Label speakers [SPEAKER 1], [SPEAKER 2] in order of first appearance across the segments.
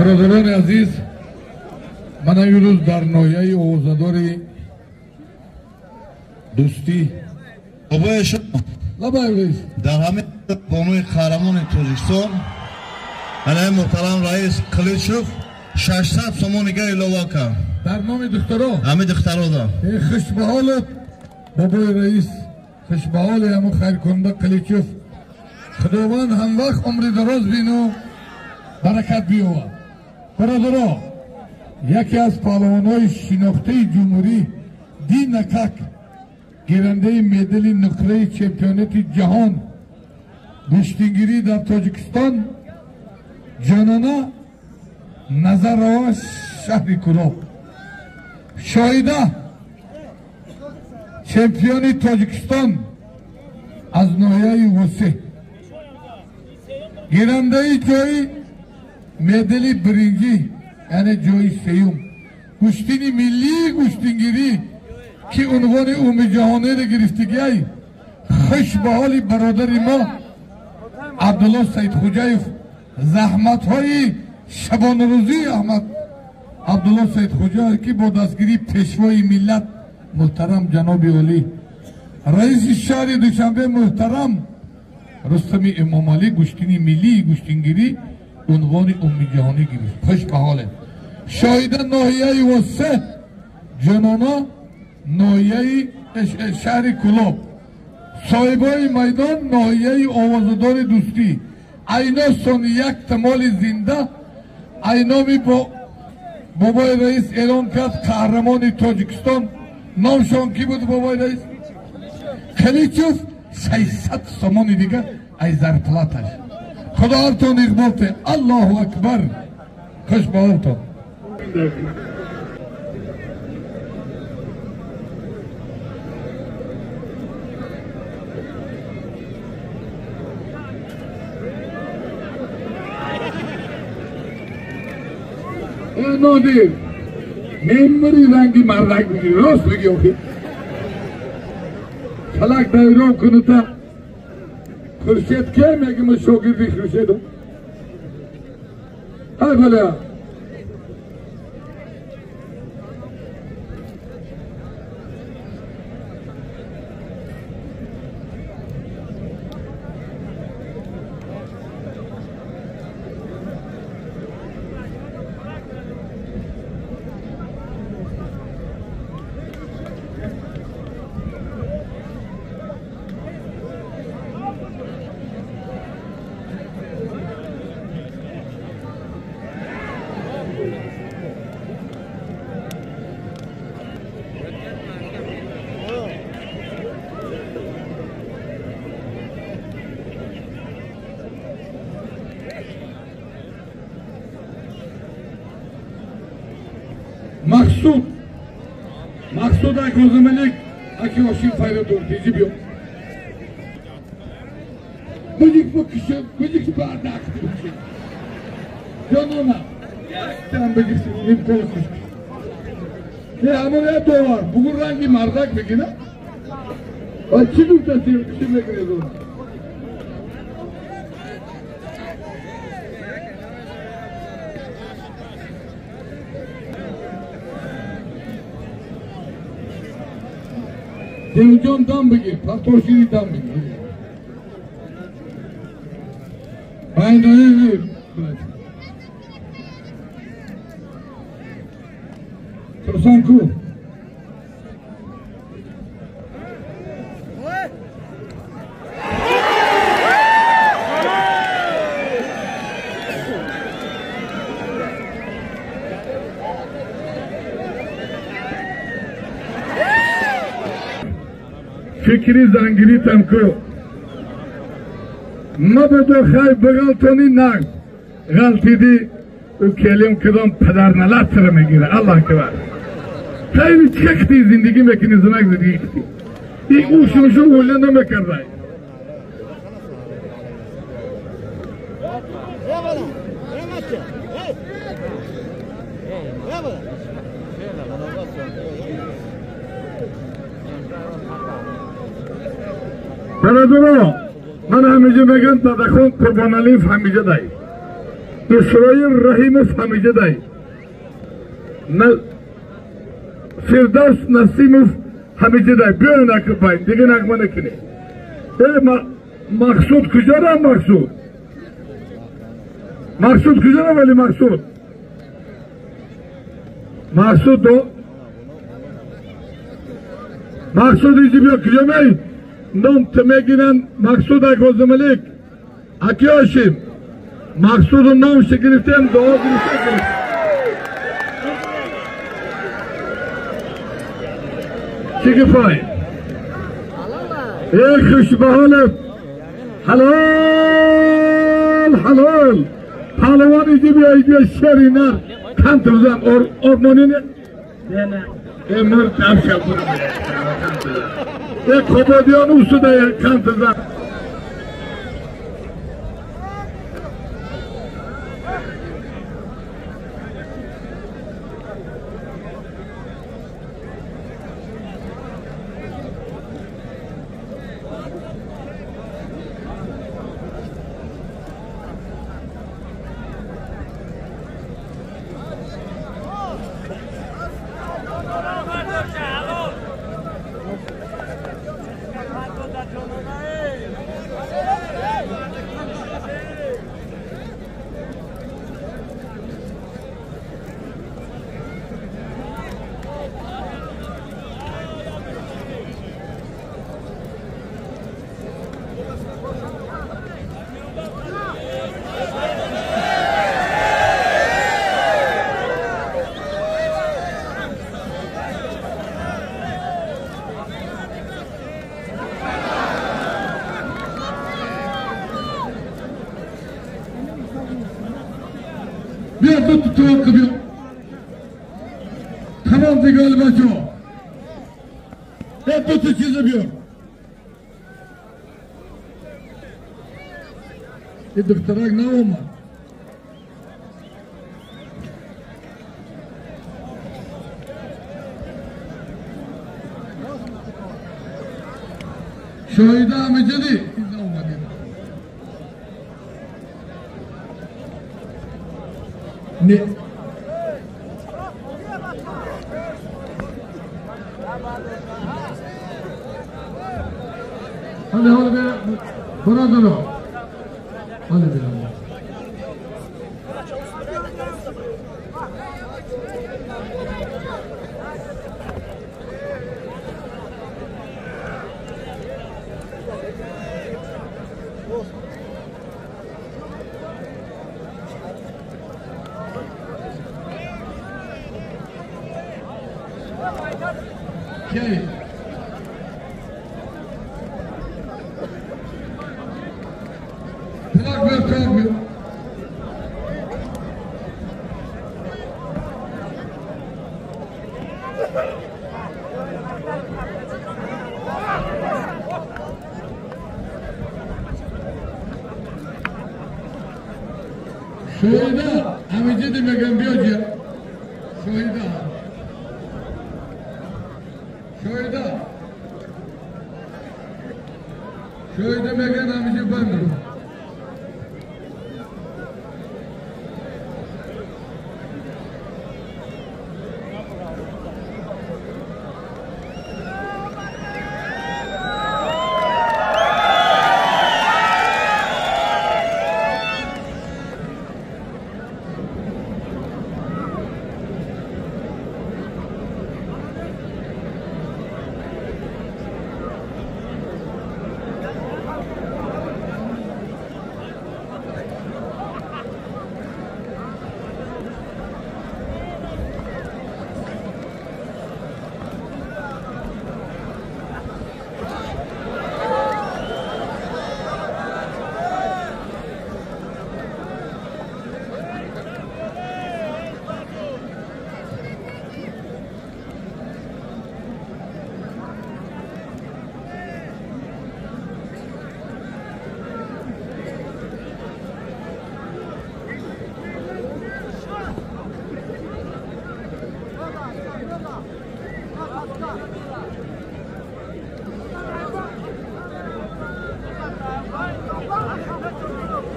[SPEAKER 1] Бародарони азиз, ман имрӯз дар ноҳияи овозадори Дӯстӣ
[SPEAKER 2] бобои шумо дар ҳамин бонуи қаҳрамони Тоҷикистон анаи муҳтарам раис Қиличев 600 сомон дига илова кард.
[SPEAKER 1] Дар номи духтаро?
[SPEAKER 2] Ҳамин духтаро да.
[SPEAKER 1] Хушбаҳолат бобои раис, хушбаҳоли ҳамун хайркунанда Қиличев. Худованд ҳамвақт умри дароз бину баракат биёвад. Бародаро, яке аз паҳлавонҳои шинохтаи ҷумҳурӣ Динакак, гирандаи медали нуқраи чемпионати ҷаҳон гӯштингирӣ дар Тоҷикистон Ҷонона Назарова, шаҳри Кӯлоб. Шоҳида, чемпиони Тоҷикистон аз ноҳияи Восеъ, гирандаи ҷои медали биринҷӣ, яъне ҷои сеюм, гӯштини миллии гӯштингирӣ ки унвони умумиҷаҳониро гирифтагиай, хуш ба ҳоли бародари мо Абдулло Саидхуҷаев. Заҳматҳои шабонарӯзии Аҳмад Абдулло Саидхуҷаев, ки бо дастгирии пешвои миллат муҳтарам ҷаноби олӣ, раиси шаҳри Душанбе муҳтарам Рустами Эмомалӣ гӯштини миллии гӯштингирӣ унвони умумиҷаҳонӣ гирифт. Хуш ба ҳоле. Шоҳида ноҳияи Восеъ, Ҷонона ноҳияи шаҳри Кӯлоб, соҳибои майдон ноҳияи овозадори Дӯстӣ. Айно сони як тамоли зинда айноми бобои раис эълон кард қаҳрамони Тоҷикистон. Номшон кӣ буд бобои раис? Қиличев. 600 сомони дигар ай зарплаташ. Худо ҳартон иқбол те. Аллоҳу акбар. Хуш ба ҳолтон. Нодир, мемури ранги мардак бигир, рост бигӣ охи. Фалак дайрон кунута Хуршед ке мегим шогирди Хуршедум. Ҳай баля. Мақсуд, Мақсуд Акозималик аки ошин файда дур тези биё. Бижик бикуши, бижик бардақ бикуши. Ҷонона, яктан бижик имкон куш. Не ҳамон як довар, бугун ранги мардак бигина. Ва чӣ гуфта чӣ мекунед он? Девҷон дам бигир, партошири дам бигир. Байнаи Турсан ку. Фикри зангиритам ку. Мабодо хай бағалтони нағз ғалтиди ӯ келим кидом падарналатра мегира. Аллоҳ акбар. Хайли чӣ қити зиндагӣ мекунӣ, зинак зиндагӣ қити. И ӯ шушу ӯла намекардай. Бародаро, ман ҳамеҷа мегӯям, Дадахон Қурбоналиев ҳамеҷа дай. Исроил Раҳимов ҳамиҷадай. Фирдавс Насимов ҳамиҷадай. Биёен акбай, дига нағма накунед. Мақсуд куҷора Мақсуд? Мақсуд куҷора вали Мақсуд? Мақсуд до Мақсуд иҷи биё куҷо меи? Ном ту мегиранд Мақсуд Акозималик Аки Ҳошим. Мақсуду номша гирифтем, дуо гирифтем. Чӣ гуфай? Эй хушбаҳолат ҳалол ҳалол паҳлавон иҷи биё иҷи шери нар кант бизан ормони не мур тамша э Қободиён устуда кант бизан. Тамом дигар бачаҳо. Ду то чиза биёр. Ин духтарак наомад. Шоҳида ҳамиҷадӣ наомад. Не. Hadi hadi be бародаро. Hadi be. Okay. Шоҳида ҳамиҷади мегӯям биё ҷия. Шоҳида. Шоҳида. Шоҳида мегӯянд ҳамиҷа бандро.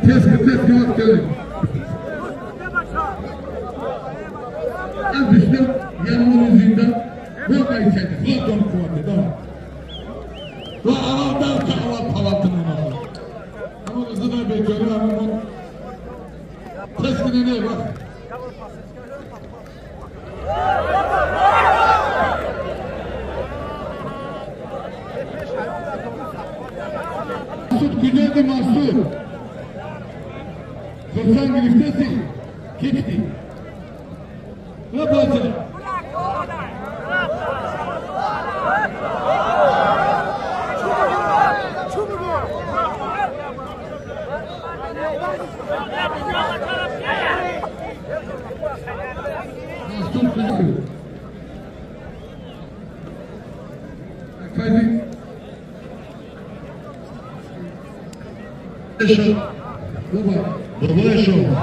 [SPEAKER 1] Теска, теска, вот келин. از دشته یه مال زنده و قیچه خودتون قوته دار و اول در که اول پلاتن اومده اما زده بیچاره همون تسکنه نه بخ مسعود کجا مسعود خرسان گرفته سی کیفتی نه باشه مسعود کجا
[SPEAKER 2] بابای شما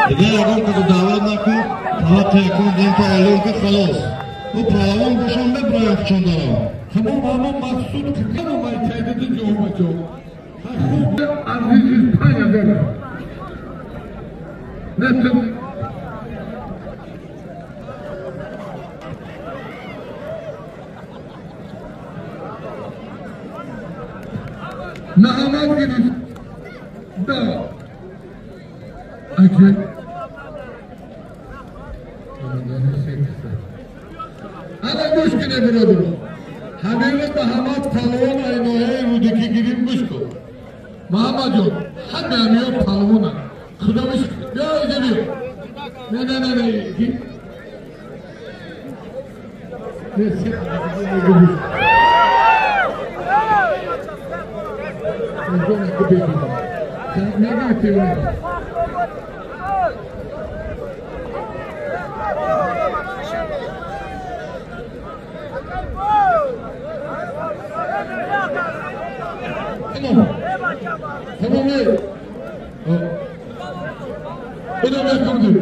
[SPEAKER 2] دیگه یگان کدو دعوت نکن طلاق یکم دیم تا اعلام که خلاص او پهلوان باشم ببرایم چون دارم
[SPEAKER 1] تمام همه مقصود که کنم باید چایده جو بچو خوب عزیز 5000 نه نعمت گرفت دا اکی انا گوش کنه برادر همه محمد پهلوان اینایه رودکی گیریم گوش کن محمد جان همه همیان پهلوان خدا بش بیا اینجا بیا نه نه نه نه تمام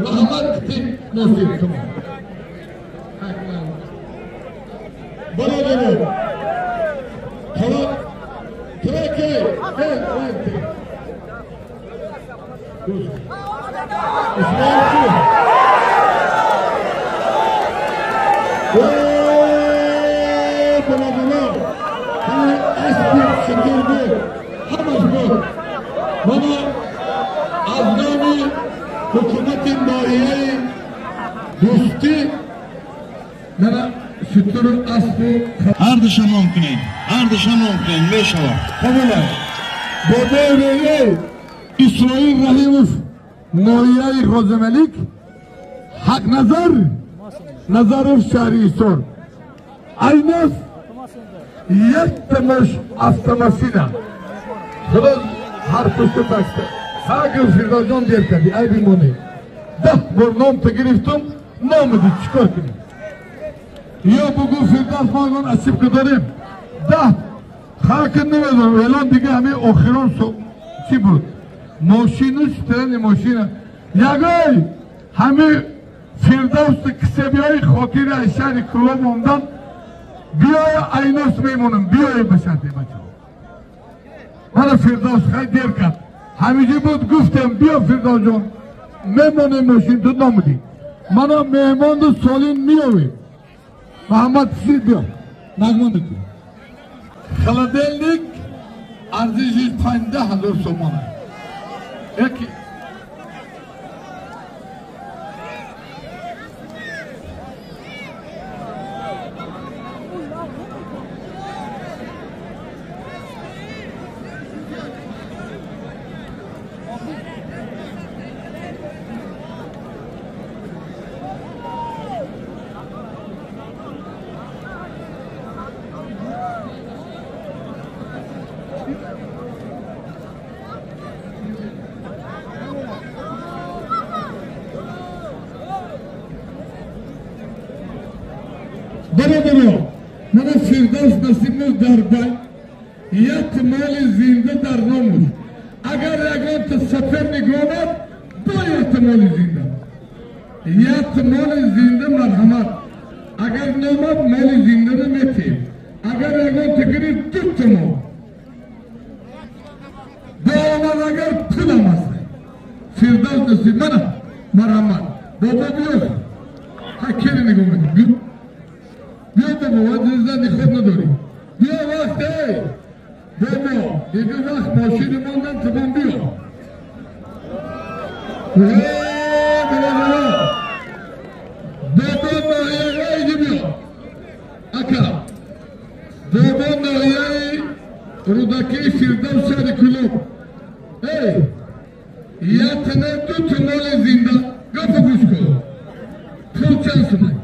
[SPEAKER 1] محمد نصير تمام بلا خلاص تركي حکومت ناحیه دوستی من شتر اسب
[SPEAKER 2] هر دشان نام کنین هر دشان نام کنین میشود
[SPEAKER 1] قبوله بابای اسرائیل رحیموف ناحیه خوزملیک حق نظر نظروف شهری ایستون ایناس یک تمش افتماسینا خدا هر پشت تکسته هاگل فیردوس جان دیر کردی ای بیمونه 10 بار نام تا گرفتم نامدی چیکار کنیم یا بگو فیردوس ماگون اسیب که داریم 10 خاک نمیدونم الان دیگه همه آخران چی بود ماشینوش ترن ماشینه یگای همه فیردوس کسبی های خاطر از شهر کلام آمدن بیای ایناس میمونم بیای بشرطی بچه من فیردوس خیلی دیر کرد همیشه بود گفتم بیا فیردوس جان میمونه ماشین تو نامدی من مهمان دو سالین میاویم محمد سی بیا نگمان تو خلدلnik ارزشش 50,000 سومانه یکی من فردوس نصیب در بای یک مال زنده در نمود اگر یگان سفر نگاند باید مال زنده یک مال زنده مرحمت اگر نماد مال زنده نمیتیم اگر یگان تگری دو تمام با آمد اگر پولم هست فردوس نصیب من مرحمت بابا بیار Ҳакери нигоҳ мекун. Биё бобо, зани худ надорӣ. Биё вақт, эй! Бобо, дига вақт мошини мондан тамом биё. Бародаро! Бобо ноҳияи биё. Ака. Бобо ноҳияи Рӯдакии Фирдавс шаҳри Кӯлоб. Эй! Як тана ду тумоли зинда. Гапа гӯш кун. Пул чанд сумай?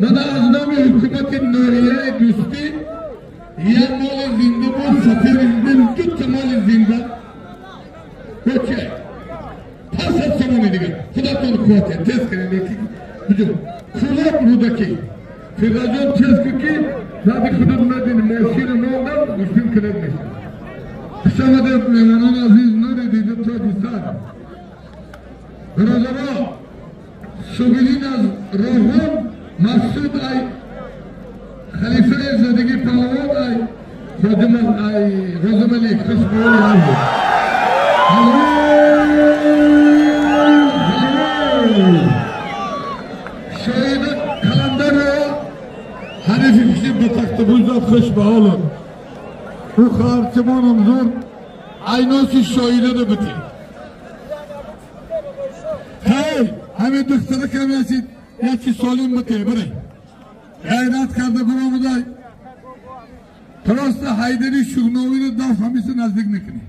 [SPEAKER 1] Мана аз номи ҳукумати ноҳияи Дӯстӣ як моли зинда буд, сафири зинда, ду та моли зинда. Коче? 500 сомони дигар. Худатон қуввате. Тез кунед. Биҷо. Кӯлоб Рӯдакӣ. Фирдавсҷон тез кун ки зади худат надини мошини мондам гӯштин кунед мешавад. Хуш омадед меҳмонони азиз, нури дида тоҷи сар. Бародаро, Субидин аз Роғун, Масуд ай халифаи задагӣ паҳлавон ай Ходимал ай Ғозималик хушболи ай. Шоида Каландарро ҳарифи киши ба тахти бузад хуш ба ҳолат. Ӯ хоҳарчамонам зур айноси шоидаро битӣ. Ҳей, ҳамин духтара кам ясид, яки солим битӣ, бирӣ. Ғайрат карда биромадай. Просто Ҳайдари Шуғновиро даф ҳамиса наздик мекунӣ.